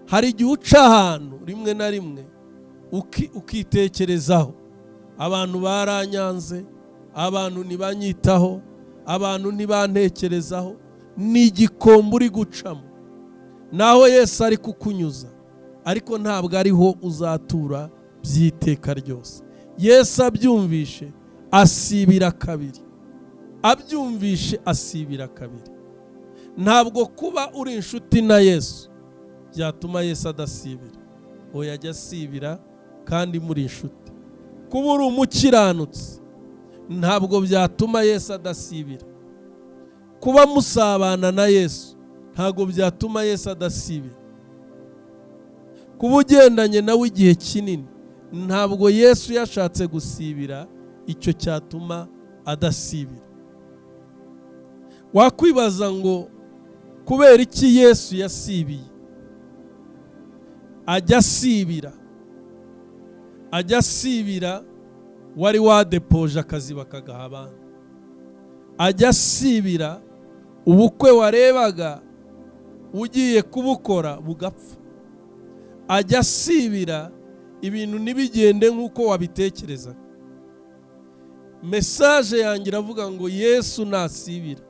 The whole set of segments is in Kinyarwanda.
Hari igihe uca ahantu rimwe na rimwe ukitekerezaho: abantu baranyanze, abantu ntibanyitaho, abantu ntibantekerezaho. Ni igikombe uri gucamo, naho Yesu ari kukunyuza, ariko ntabwo ariho uzatura by'iteka ryose. Yesu abyumvishe asibira kabiri, abyumvishe asibira kabiri. Ntabwo kuba uri inshuti na Yesu byatuma Yesu adasibira. Oya, ajya asibira kandi muri inshuti. Kuba uri umukiranutsi ntabwo byatuma Yesu adasibira. Kuba musabana na Yesu ntabwo byatuma Yesu adasibira. Kuba ugendanye nawe igihe kinini, ntabwo Yesu yashatse gusibira icyo cyatuma adasibira. Wakwibaza ngo kubera iki Yesu yasibiye? Ajya asibira, ajya asibira wari wadepoje akazi bakagaha abandi, ajya asibira ubukwe warebaga ugiye kubukora bugapfa, ajya asibira ibintu ntibigende nk'uko wabitekerezaga. Message yanjye iravuga ngo Yesu nasibira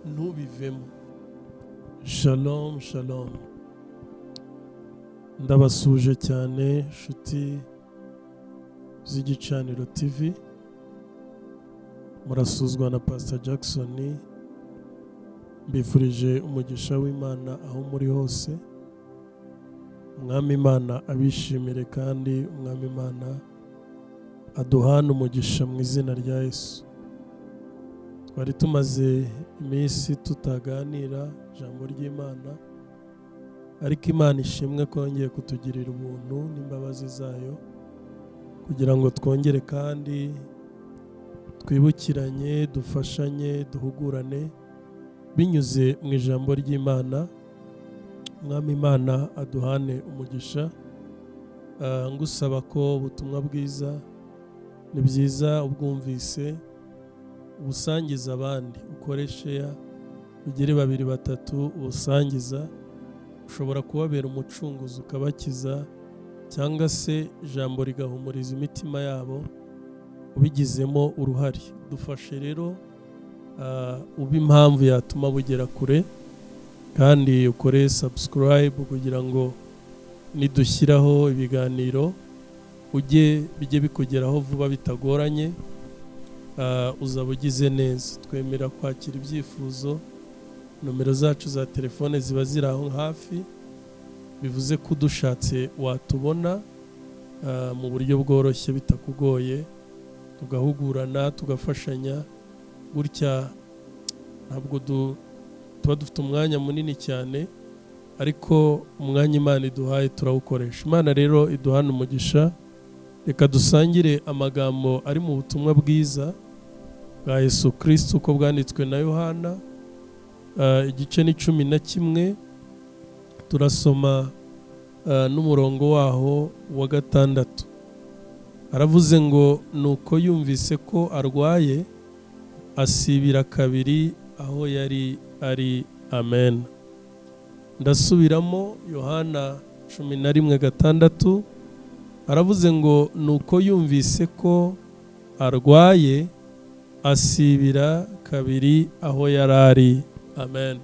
ntubivemo. Shalom, shalom, ndabasuhuje cyane inshuti z'Igicaniro TV. Murasuzwa na Pastor Jackson. Mbifurije umugisha w'Imana aho muri hose. Umwami Imana abishimire, kandi Umwami Imana aduhane umugisha mu izina rya Yesu. Twari tumaze iminsi tutaganira ijambo ry'Imana, ariko Imana ishimwe ko yongeye kutugirira ubuntu n'imbabazi zayo kugira ngo twongere kandi twibukiranye, dufashanye, duhugurane binyuze mu ijambo ry'Imana. Umwami Imana aduhane umugisha. Ngusaba ko ubutumwa bwiza, ni byiza ubwumvise ubusangiza abandi, ukore share, ugire babiri, batatu ubusangiza. Ushobora kubabera umucunguzi ukabakiza, cyangwa se ijambo rigahumuriza imitima yabo ubigizemo uruhare. Dufashe rero ube impamvu yatuma bugera kure, kandi ukore subscribe kugira ngo nidushyiraho ibiganiro ujye bijye bikugeraho vuba bitagoranye. Uzaba ugize neza. Twemera kwakira ibyifuzo, nomero zacu za telefone ziba ziri aho hafi, bivuze ko udushatse watubona mu buryo bworoshye bitakugoye, tugahugurana, tugafashanya gutya. Ntabwo tuba dufite umwanya munini cyane, ariko umwanya Imana iduhaye turawukoresha. Imana rero iduhana umugisha. Reka dusangire amagambo ari mu butumwa bwiza bwa Yesu Kristo uko bwanditswe na Yohana, igice ni 11, turasoma n'umurongo waho wa 6. Aravuze ngo: "Nuko yumvise ko arwaye, asibira kabiri aho yari ari." Amen. Ndasubiramo, Yohana 11:6, aravuze ngo: "Nuko yumvise ko arwaye, asibira kabiri aho yari ari." Amen.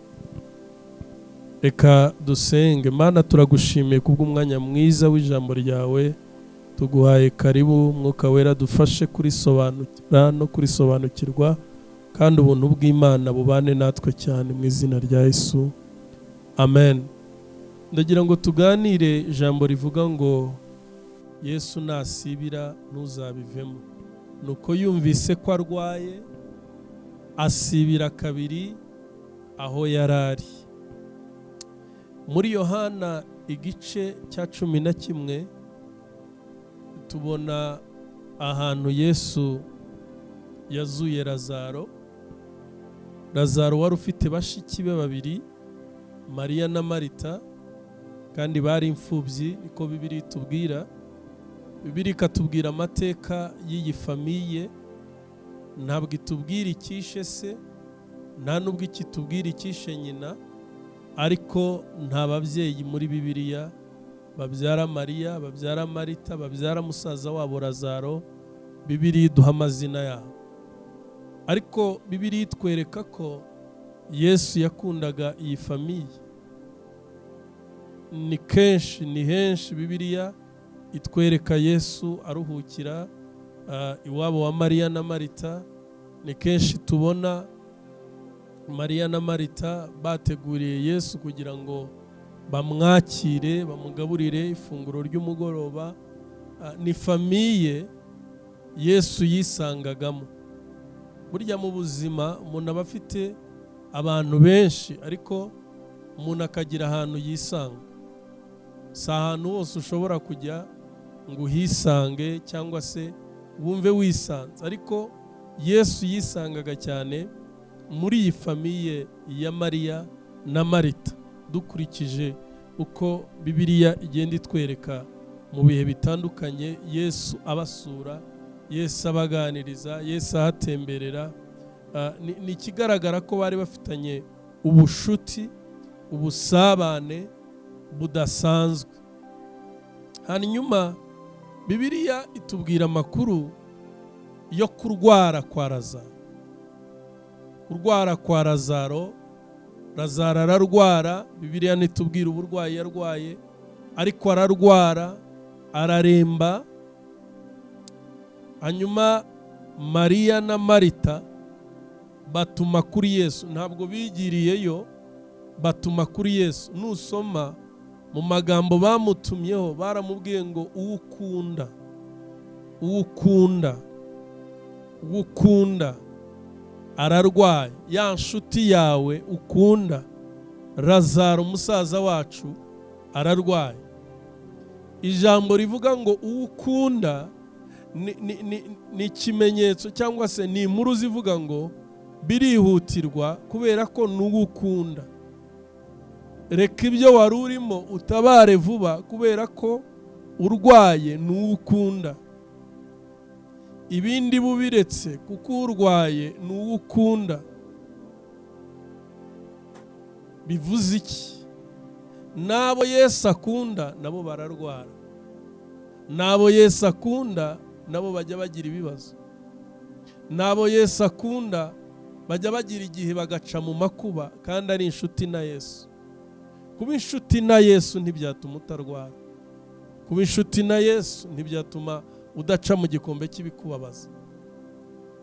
Reka dusenge. Mana, turagushimiye kubw'umwanya mwiza w'ijambo ryawe. Tuguhaye karibu, Mwuka Wera, dufashe kurisobanura no kurisobanukirwa, kandi ubuntu bw'Imana bubane natwe cyane mu izina rya Yesu, amen. Ndagira ngo tuganire ijambo rivuga ngo Yesu nasibira ntuzabivemo. Nuko yumvise ko arwaye, asibira kabiri aho yari ari. Muri Yohana igice cya 11 tubona ahantu Yesu yazuye Lazaro. Lazaro wari ufite bashiki be babiri, Mariya na Marita, kandi bari imfubyi, niko Bibiliya itubwira. Bibiliya ikatubwira amateka y'iyi famille. Ntabwo itubwira icyishe se, nta nubwo ikitubwira icyishe nyina. Ariko nta babyeyi muri Bibiliya babyara Mariya, babyara Marita, babyara musaza wabo Lazaro. Bibiliya iduha amazina yabo, ariko Bibiliya itwereka ko Yesu yakundaga iyi famille. Ni kenshi, ni henshi Bibiliya itwereka Yesu aruhukira iwabo wa Mariya na Marita. Ni kenshi tubona Mariya na Marita bateguriye Yesu kugira ngo bamwakire, bamugaburire ifunguro ry'umugoroba. Ni famille Yesu yisangagamo. Burya mu buzima umuntu aba afite abantu benshi, ariko umuntu akagira ahantu yisanga. Si ahantu hose ushobora kujya ngo uhisange cyangwa se wumve wisanze, ariko Yesu yisangaga cyane muri iyi famille ya Mariya na Marita, dukurikije uko Bibiliya igenda itwereka mu bihe bitandukanye Yesu abasura, Yesu abaganiriza, Yesu ahatemberera. Ni ikigaragara ko bari bafitanye ubushuti, ubusabane budasanzwe. Hanyuma Bibiliya itubwira amakuru yo kurwara kwa Lazaro. Kurwara kwa Lazaro, Lazaro ararwara. Bibiliya ntitubwira uburwayi yarwaye, ariko ararwara, araremba. Hanyuma Mariya na Marita batuma kuri Yesu. Ntabwo bigiriyeyo, batuma kuri Yesu. Nusoma mu magambo bamutumyeho, baramubwiye ngo uwo ukunda, uwo ukunda, uwo ukunda ararwaye. Ya nshuti yawe ukunda Lazaro umusaza wacu ararwaye. Ijambo rivuga ngo uwo ukunda ni ikimenyetso cyangwa se ni inkuru zivuga ngo birihutirwa, kubera ko n'uwo ukunda. Reka ibyo wari urimo utabare vuba, kubera ko urwaye n'uwo ukunda. Ibindi bubiretse, kuko urwaye n'uwo ukunda. Bivuze iki? N'abo Yesu akunda nabo bararwara, n'abo Yesu akunda nabo bajya bagira ibibazo, n'abo Yesu akunda bajya bagira igihe bagaca mu makuba, kandi ari inshuti na Yesu. Kuba inshuti na Yesu ntibyatuma utarwara. Kuba inshuti na Yesu ntibyatuma udaca mu gikombe cy'ibikubabaza.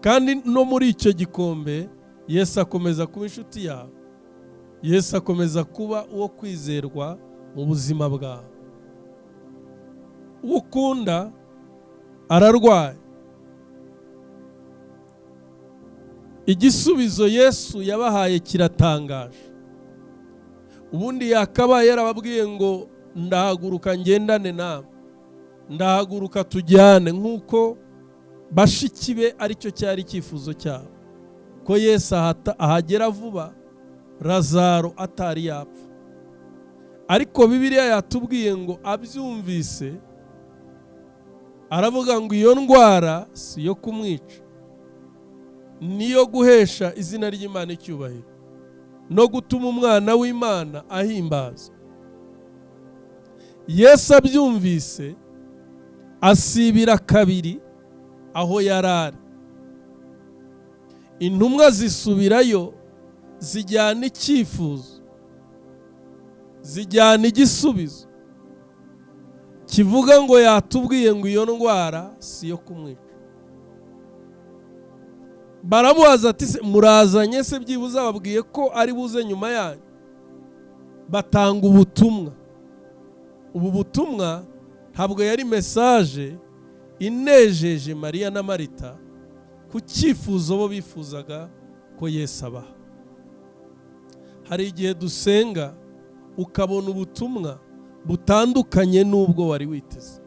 Kandi no muri icyo gikombe Yesu akomeza kuba inshuti yawe. Yesu akomeza kuba uwo kwizerwa mu buzima bwawe. Uwo ukunda ararwaye. Igisubizo Yesu yabahaye kiratangaje. Ubundi yakabaye yarababwiye ngo ndahaguruka ngendane nawe, ndahaguruka tujyane, nk'uko bashiki be aricyo cyari icyifuzo cyabo, ko Yesu ahagera vuba Lazaro atari yapfa. Ariko Bibiliya yatubwiye ngo abyumvise aravuga ngo iyo ndwara si iyo kumwica, niyo guhesha izina ry'Imana icyubahiro no gutuma umwana w'Imana ahimbazwa. Yesu abyumvise asibira kabiri aho yarari. Intumwa zisubirayo zijyana icyifuzo, zijyana igisubizo kivuga ngo yatubwiye ngo iyo ndwara si iyo kumwica. Baramubaza ati murazanye se byibuze ababwiye ko ari buze nyuma yanyu? Batanga ubutumwa. Ubu butumwa ntabwo yari message inejeje Mariya na Marita ku cyifuzo bo bifuzaga ko Yesu abaha. Hari igihe dusenga ukabona ubutumwa butandukanye n'ubwo wari witeze,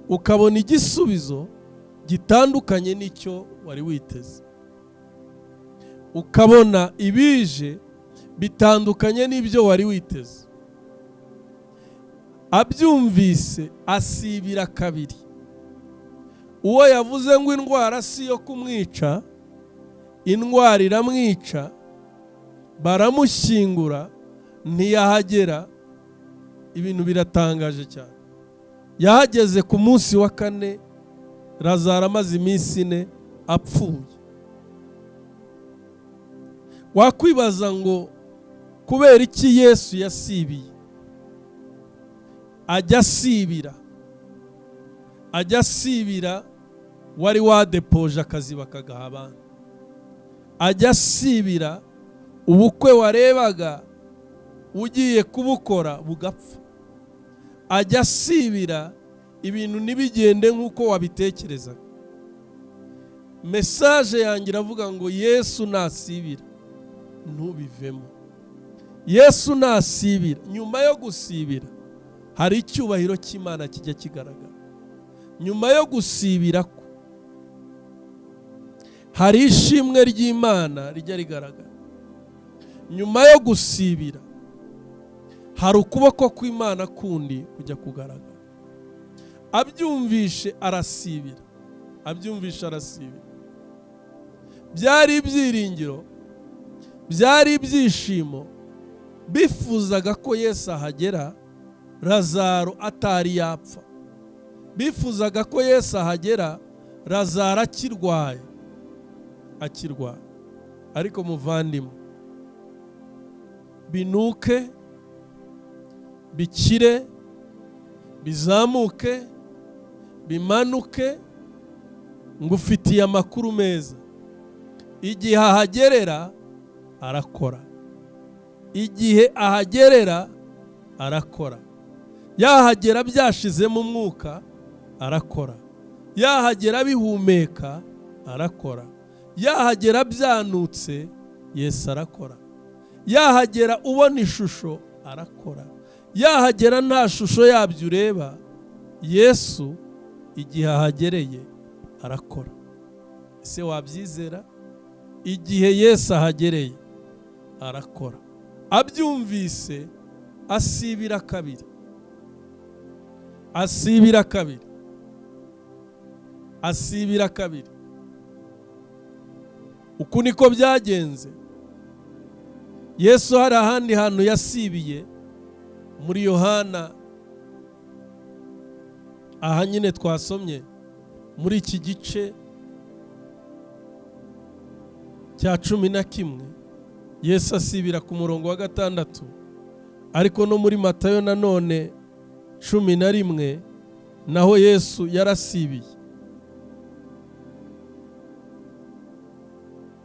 ukabona igisubizo gitandukanye n'icyo wari witeze, ukabona ibije bitandukanye n'ibyo wari witeze. Abyumvise asibira kabiri. Uwo yavuze ngo indwara si yo kumwica, indwara iramwica, baramushyingura. Ntiyahagera, ibintu biratangaje cyane. Yahageze ku munsi wa kane, Lazaro amaze iminsi 4 apfuye. Wakwibaza ngo kubera iki Yesu yasibiye? Ajya asibira, ajya asibira wari wadepoje akazi bakagaha abandi, ajya asibira ubukwe warebaga ugiye kubukora bugapfa, ajya asibira ibintu ntibigende nk'uko wabitekerezaga. Message yanjye iravuga ngo Yesu nasibira ntubivemo. Yesu nasibira, nyuma yo gusibira hari icyubahiro cy'Imana kijya kigaragara. Nyuma yo gusibira ko hari ishimwe ry'Imana rijya rigaragara. Nyuma yo gusibira hari ukuboko kw'Imana kundi kujya kugaragara. Abyumvishe arasibira, abyumvishe arasibira. Byari ibyiringiro, byari ibyishimo, bifuzaga ko Yesu ahagera Lazaro atari yapfa, bifuzaga ko Yesu ahagera Lazaro akirwaye, akirwaye. Ariko muvandimwe, binuke, bikire, bizamuke, bimanuke, ngufitiye amakuru meza. Igihe ahagerera arakora, igihe ahagerera arakora. Yahagera byashizemo umwuka arakora, yahagera bihumeka arakora, yahagera byanutse Yesu arakora, yahagera ubona ishusho arakora, yahagera nta shusho yabyo ureba, Yesu igihe ahagereye arakora. Ese wabyizera? Igihe Yesu ahagereye arakora. Abyumvise asibira kabiri, asibira kabiri, asibira kabiri. Uku niko byagenze. Yesu hari ahandi hantu yasibiye muri Yohana, aha nyine twasomye muri iki gice cya 11, Yesu asibira ku murongo wa 6. Ariko no muri Matayo nanone 11 naho Yesu yarasibiye.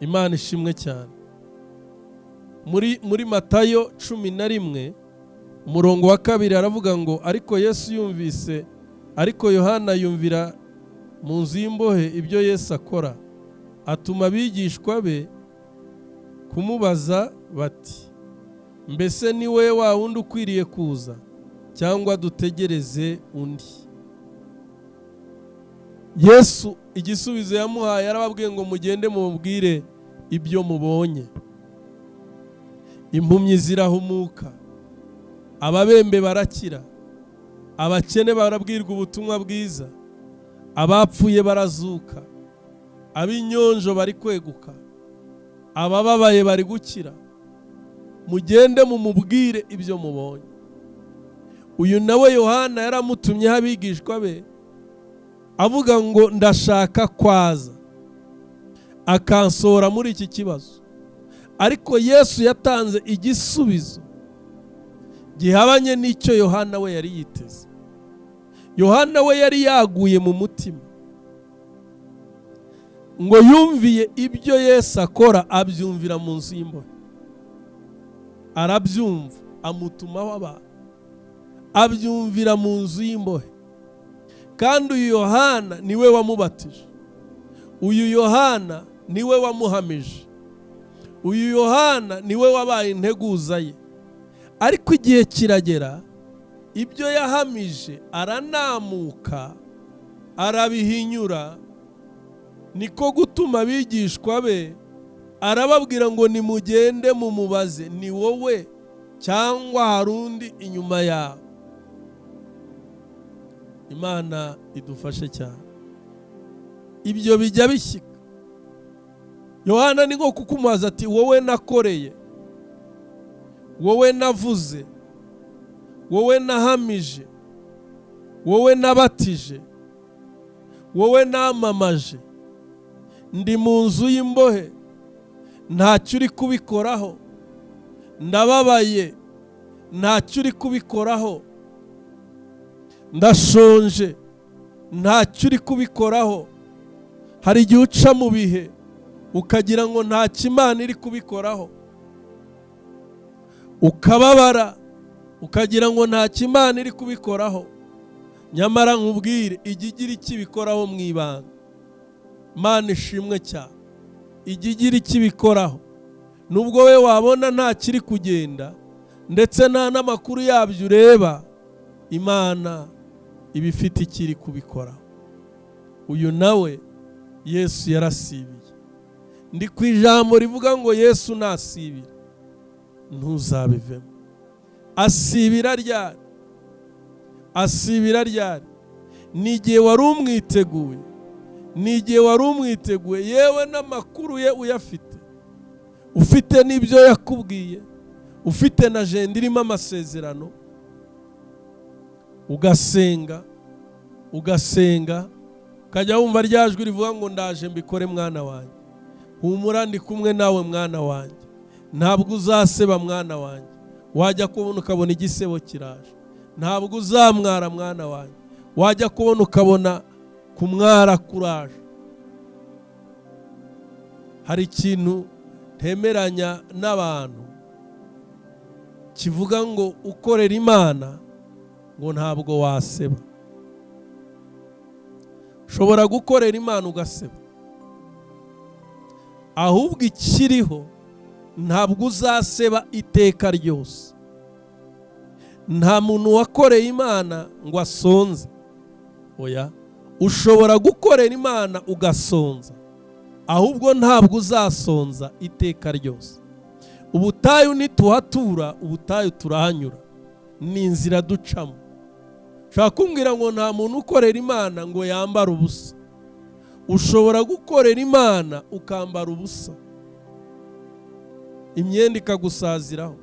Imana ishimwe cyane. Muri Matayo 11 umurongo wa 2 aravuga ngo ariko Yesu yumvise, ariko Yohana yumvira mu nzu y'imbohe ibyo Yesu akora, atuma abigishwa be kumubaza bati mbese ni we wa wundi ukwiriye kuza, cyangwa dutegereze undi? Yesu igisubizo yamuhaye yarababwiye ngo mugende mubwire ibyo mubonye. Impumyi zirahumuka, ababembe barakira, abakene barabwirwa ubutumwa bwiza, abapfuye barazuka, ab'inyonjo bari kweguka, abababaye bari gukira. Mugende mumubwire ibyo mubonye. Uyu nawe Yohana yaramutumyeho abigishwa be avuga ngo ndashaka kwaza akansora muri iki kibazo. Ariko Yesu yatanze igisubizo gihabanye n'icyo Yohana we yari yiteze. Yohana we yari yaguye mu mutima ngo yumviye ibyo Yesu akora, abyumvira mu nzu y'imbohe, arabyumva, amutumaho abantu, abyumvira mu nzu y'imbohe. Kandi uyu Yohana niwe wamubatije, uyu Yohana niwe wamuhamije, uyu Yohana niwe wabaye integuza ye. Ariko igihe kiragera ibyo yahamije aranamuka, arabihinyura. Niko gutuma abigishwa be arababwira ngo nimugende mumubaze, ni wowe cyangwa hari undi inyuma yawe? Imana idufashe cyane. Ibyo bijya bishyika. Yohana ni nko kukumubaza ati wowe nakoreye, Wowe navuze, wowe nahamije, wowe nabatije, wowe namamaje, ndi mu nzu y'imbohe, ntacyo uri kubikoraho, ndababaye, ntacyo uri kubikoraho, ndashonje, ntacyo uri kubikoraho. Hari igihe uca mu bihe ukagira ngo ntacyo Imana iri kubikoraho, ukababara ukagira ngo ntacyo Imana iri kubikoraho. Nyamara nkubwire, ijya igira icyo ibikoraho mu ibanga. Imana ishimwe cyane, ijya igira icyo ibikoraho. Nubwo we wabona nta kiri kugenda ndetse nta n'amakuru yabyo ureba, Imana iba ifite ikiri kubikoraho. Uyu nawe Yesu yarasibiye. Ndi ku ijambo rivuga ngo Yesu nasibira ntuzabivemo. Asibira ryari? Asibira ryari? Ni igihe wari umwiteguye, ni igihe wari umwiteguye, yewe n'amakuru ye uyafite, ufite n'ibyo yakubwiye, ufite na ajenda irimo amasezerano, ugasenga ugasenga, ukajya wumva rya jwi rivuga ngo ndaje mbikore mwana wanjye, humura ndi kumwe nawe mwana wanjye, ntabwo uzaseba mwana wanjye. Wajya kubona ukabona igisebo kiraje. Ntabwo uzamwara mwana wanjye. Wajya kubona ukabona kumwara kuraje. Hari ikintu ntemeranya n'abantu kivuga ngo ukorera Imana ngo ntabwo waseba. Ushobora gukorera Imana ugaseba, ahubwo ikiriho ntabwo uzaseba iteka ryose. Nta muntu wakoreye Imana ngo asonze. Oya, ushobora gukorera Imana ugasonza, ahubwo ntabwo uzasonza iteka ryose. Ubutayu ntituhatura, ubutayu turahanyura, ni inzira ducamo. Ushobora kumbwira ngo nta muntu ukorera Imana ngo yambare ubusa. Ushobora gukorera Imana ukambara ubusa, imyenda ikagusaziraho,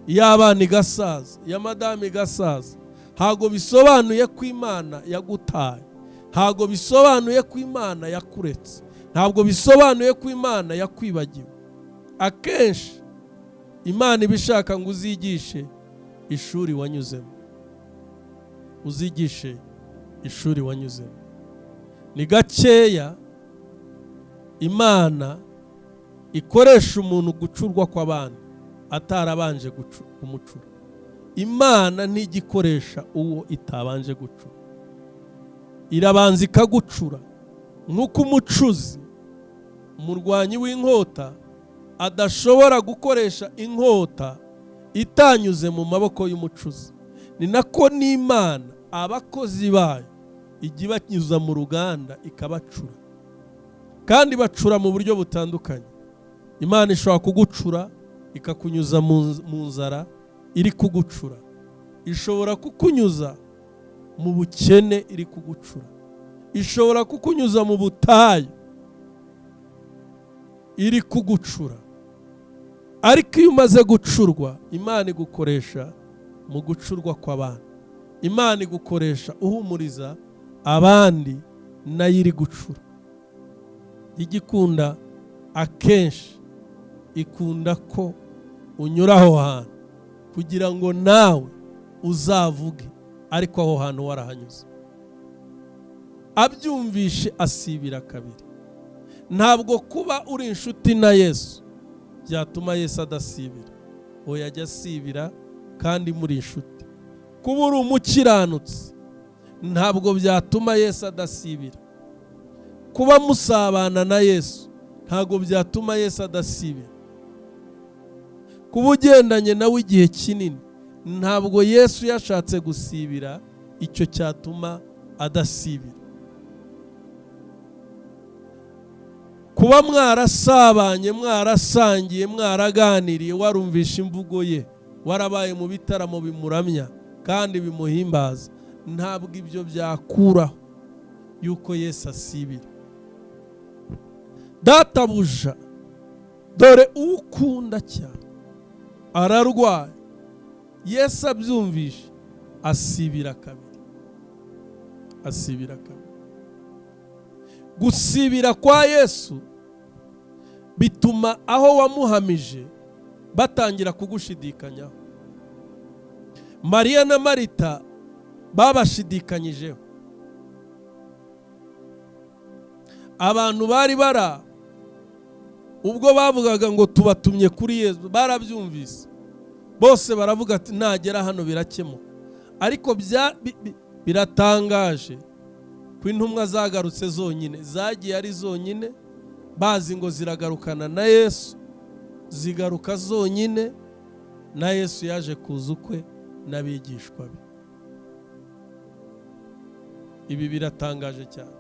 iy'abana igasaza, iya madamu igasaza. Ntabwo bisobanuye ko Imana yagutaye, ntabwo bisobanuye ko Imana yakuretse, ntabwo bisobanuye ko Imana yakwibagiwe. Akenshi Imana iba ishaka ngo uzigishe ishuri wanyuzemo, uzigishe ishuri wanyuzemo. Ni gakeya Imana ikoresha umuntu gucurwa kw'abandi atarabanje kumucura. Imana ntigikoresha uwo itabanje gucura, irabanza ikagucura. Nk'uko umucuzi, umurwanyi w'inkota, adashobora gukoresha inkota itanyuze mu maboko y'umucuzi, ni nako n'Imana abakozi bayo ijya ibanyuza mu ruganda ikabacura. Kandi bacura mu buryo butandukanye. Imana ishobora kugucura ikakunyuza mu nzara iri kugucura, ishobora kukunyuza mu bukene iri kugucura, ishobora kukunyuza mu butayu iri kugucura. Ariko iyo umaze gucurwa, Imana igukoresha mu gucurwa kw'abandi. Imana igukoresha uhumuriza abandi nayo iri gucura. Igikunda akenshi ikunda ko unyura aho hantu kugira ngo nawe uzavuge ariko aho hantu warahanyuze. Abyumvishe asibira kabiri. Ntabwo kuba uri inshuti na Yesu byatuma Yesu adasibira. Oya, ajya asibira kandi muri inshuti. Kuba uri umukiranutsi ntabwo byatuma Yesu adasibira. Kuba musabana na Yesu ntabwo byatuma Yesu adasibira. Kuba ugendanye nawe igihe kinini ntabwo Yesu yashatse gusibira icyo cyatuma adasibira. Kuba mwarasabanye, mwarasangiye, mwaraganiriye, warumvisha imvugo ye, warabaye mu bitaramo bimuramya kandi bimuhimbaza, ntabwo ibyo byakuraho yuko Yesu asibira. Databuja, dore ukunda cyane Ararwaye. Yesu abyumvishe asibira kabiri. Asibira kabiri. Gusibira kwa Yesu bituma aho wamuhamije batangira kugushidikanyaho. Mariya na Marita babashidikanyijeho. Abantu bari bara ubwo bavugaga ngo tubatumye kuri Yesu, barabyumvise bose baravuga ati nagera hano birakemuka. Ariko biratangaje ko intumwa zagarutse zonyine, zagiye ari zonyine, bazi ngo ziragarukana na Yesu, zigaruka zonyine, na Yesu yaje kuza ukwe n'abigishwa be. Ibi biratangaje cyane.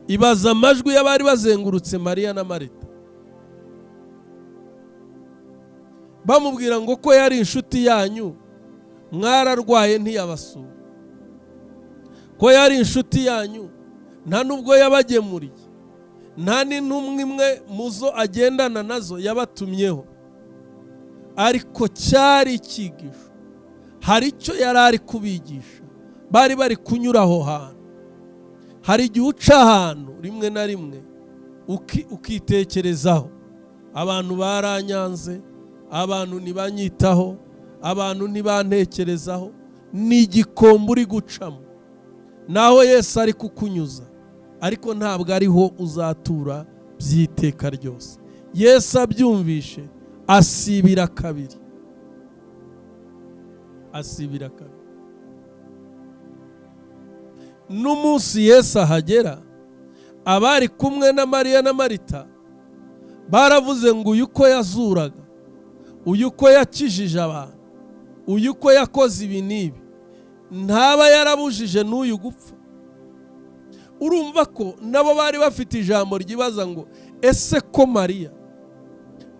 Ibaza amajwi y'abari bazengurutse Mariya na Marita, bamubwira ngo ko yari inshuti yanyu mwararwaye ntiyabasura, ko yari inshuti yanyu nta nubwo yabagemuriye, nta n'intumwa imwe muzo agendana nazo yabatumyeho. Ariko cyari icyigisho, hari icyo yari ari kubigisha. Bari bari kunyura aho hantu. Hari igihe uca ahantu rimwe na rimwe ukitekerezaho, abantu baranyanze, abantu ntibanyitaho, abantu ntibantekerezaho. Ni igikombe uri gucamo, naho Yesu ari kukunyuza, ariko ntabwo ariho uzatura by'iteka ryose. Yesu abyumvishe asibira kabiri. Asibira kabiri. N'umunsi Yesu ahagera, abari kumwe na Mariya na Marita baravuze ngo uyu ko yazuraga, uyu ko yakijije abantu, uyu ko yakoze ibi n'ibi, ntaba yarabujije n'uyu gupfa. Urumva ko nabo bari bafite ijambo ryibaza ngo ese ko Mariya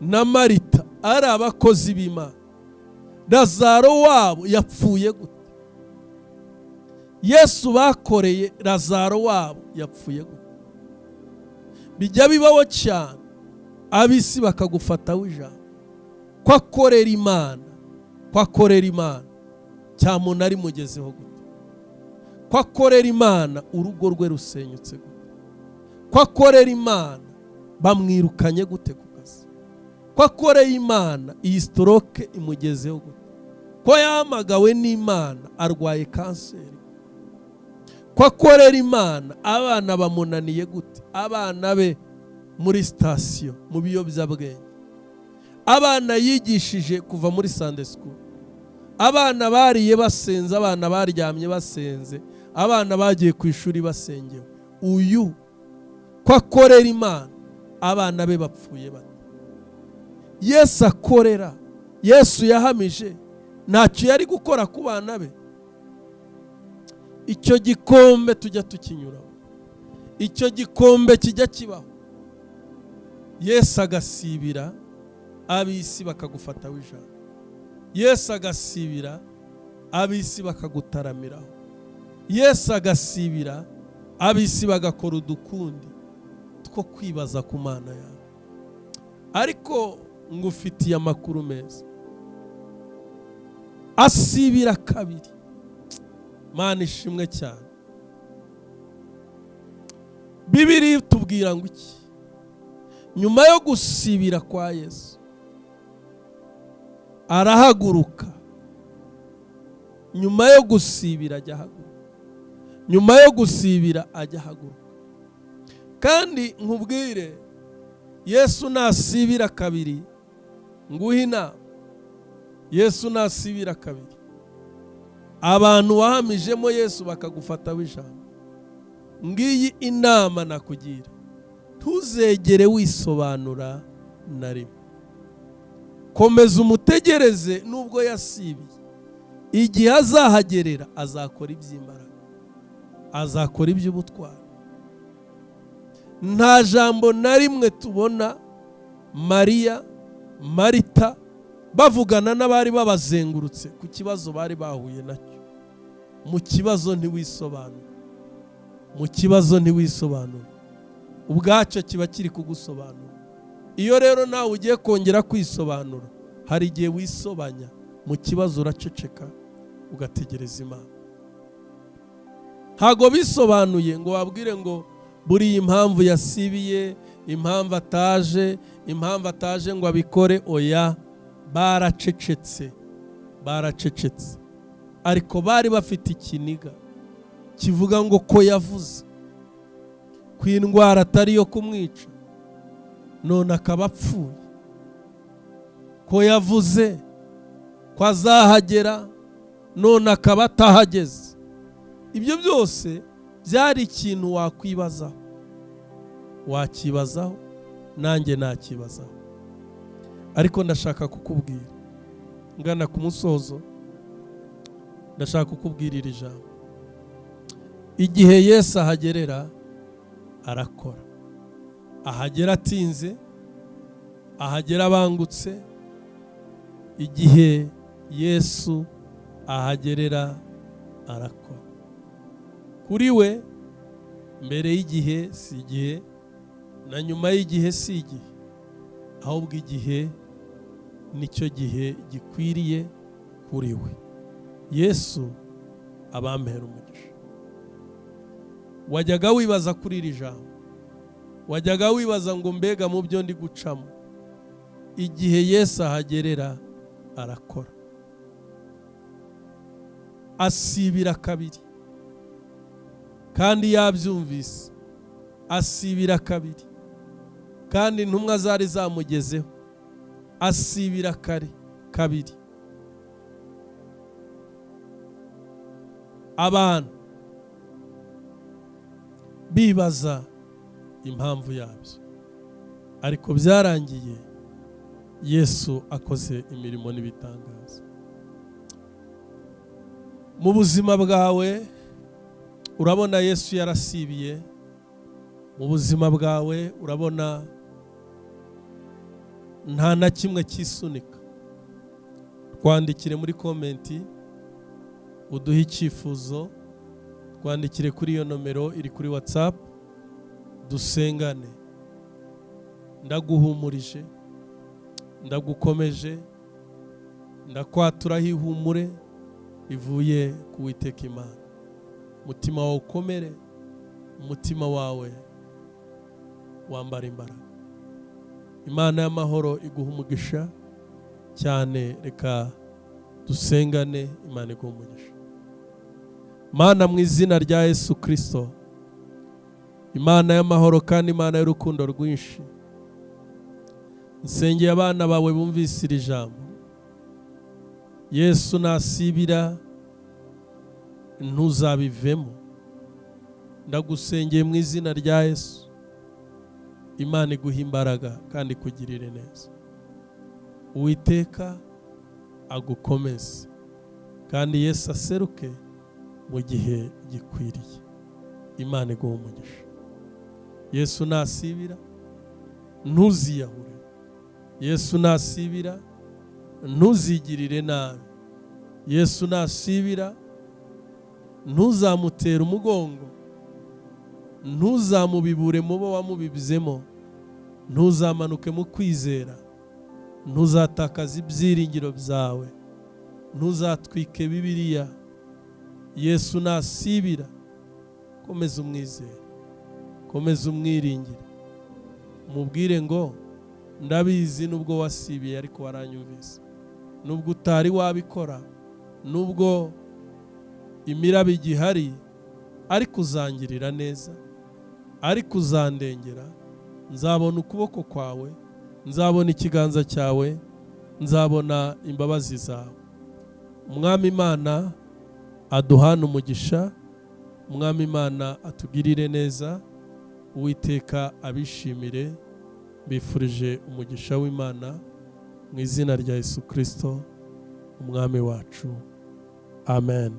na Marita ari abakozi b'Imana, Lazaro wabo yapfuye gute? Yesu bakoreye Lazaro wabo yapfuye gute? Bijya bibaho cyane abisi bakagufataho ijambo ko akorera Imana, ko akorera Imana cyamuntu ari mugezeho gute? Ko akorera Imana urugo rwe rusenyutse gute? Ko akorera Imana bamwirukanye gute ku kazi? Ko akoreye Imana iyi stroke imugezeho gute? Ko yahamagawe n'Imana arwaye kanseri? Ko akorera Imana abana bamunaniye gute? Abana be muri sitasiyo mu biyobyabwenge, abana yigishije kuva muri Sunday school, abana bariye basenze, abana baryamye basenze, abana bagiye ku ishuri basengewe. Uyu ko akorera Imana abana be bapfuye bate? Yesu akorera, Yesu yahamije ntacyo yari gukora ku bana be. Icyo gikombe tujya tukinyuraho, icyo gikombe kijya kibaho. Yesu agasibira ab'isi bakagufataho ijambo. Yesu agasibira ab'isi bakagutaramiraho. Yesu agasibira ab'isi bagakora udukundi two kwibaza ku Mana yawe. Ariko ngufitiye amakuru meza. Asibira kabiri. Mana ishimwe cyane. Bibiri tubwira ngo iki? Nyuma yo gusibira kwa Yesu arahaguruka. Nyuma yo gusibira ajya ahaguruka. Nyuma yo gusibira ajya ahaguruka. Kandi nkubwire, Yesu nasibira kabiri, nguhe inama. Yesu nasibira kabiri, abantu wahamijemo Yesu bakagufataho ijambo, ngiyi inama nakugira: ntuzegere wisobanura na rimwe. Komeza umutegereze nubwo yasibiye. Igihe azahagerera azakora iby'imbaraga, azakora iby'ubutwari. Nta jambo na rimwe tubona Mariya, Marita bavugana n'abari babazengurutse ku kibazo bari bahuye nacyo. Mu kibazo ntiwisobanura, mu kibazo ntiwisobanura, ubwacyo kiba kiri kugusobanura. Iyo rero nawe ugiye kongera kwisobanura, Hari igihe wisobanya mu kibazo, uraceceka ugategereza Imana. Ntago bisobanuye ngo wabwire ngo buriya impamvu yasibiye, impamvu ataje, impamvu ataje ngo abikore. Oya, baracecetse, baracecetse, ariko bari bafite ikiniga kivuga ngo ko yavuze ko indwara atari yo kumwica none akaba apfuye, ko yavuze ko azahagera none akaba atahageze. Ibyo byose byari ikintu wakwibazaho, wakibazaho, nanjye nakibazaho. Ariko ndashaka kukubwira, ngana ku musozo, ndashaka kukubwira iri jambo: igihe Yesu ahagerera arakora. Ahagera atinze, ahagera abangutse. Igihe Yesu ahagerera arakora. Kuri we mbere y'igihe si igihe, na nyuma y'igihe si igihe, ahubwo igihe nicyo gihe gikwiriye kuri we. Yesu abampera umugisha. Wajyaga wibaza kuri iri jambo, wajyaga wibaza ngo mbega mu byo ndi gucamo. Igihe Yesu ahagerera arakora. Asibira kabiri, kandi yabyumvise. Asibira kabiri, kandi intumwa zari zamugezeho. Asibira kare kabiri. Abantu bibaza impamvu yabyo, ariko byarangiye Yesu akoze imirimo n'ibitangaza. Mu buzima bwawe urabona Yesu yarasibiye. Mu buzima bwawe urabona nta na kimwe cyisunika. Twandikire muri komenti, uduhe icyifuzo, twandikire kuri iyo nomero iri kuri WhatsApp, dusengane. Ndaguhumurije, ndagukomeje, ndakwaturaho ihumure rivuye ku Uwiteka Imana. Umutima wawe ukomere, umutima wawe wambara imbaraga. Imana y'amahoro iguha umugisha cyane. Reka dusengane, Imana iguha umugisha. Mana, mu izina rya Yesu Kristo, Imana y'amahoro kandi Imana y'urukundo rwinshi, nsengeye abana bawe bumvise iri jambo. Yesu nasibira ntuzabivemo. Ndagusengeye mu izina rya Yesu, Imana iguha imbaraga kandi ikugirire neza. Uwiteka agukomeze kandi Yesu aseruke mu gihe gikwiriye. Imana iguha umugisha. Yesu nasibira ntuziyahure. Yesu nasibira ntuzigirire nabi. Yesu nasibira ntuzamutere umugongo, ntuzamubibure mubo wamubibzemo, ntuzamanuke mu kwizera, ntuzatakaza ibyiringiro byawe, ntuzatwike Bibiliya. Yesu nasibira komeza umwizere, komeza umwiringire, umubwire ngo ndabizi nubwo wasibiye ariko waranyumvise, nubwo utari wabikora, nubwo imiraba igihari, ariko uzangirira neza, ariko uzandengera. Nzabona ukuboko kwawe, nzabona ikiganza cyawe, nzabona imbabazi zawe. Umwami Imana aduhana umugisha, Umwami Imana atugirire neza, Uwiteka abishimire. Mbifurije umugisha w'Imana mu izina rya Yesu Kristo Umwami wacu. Amen.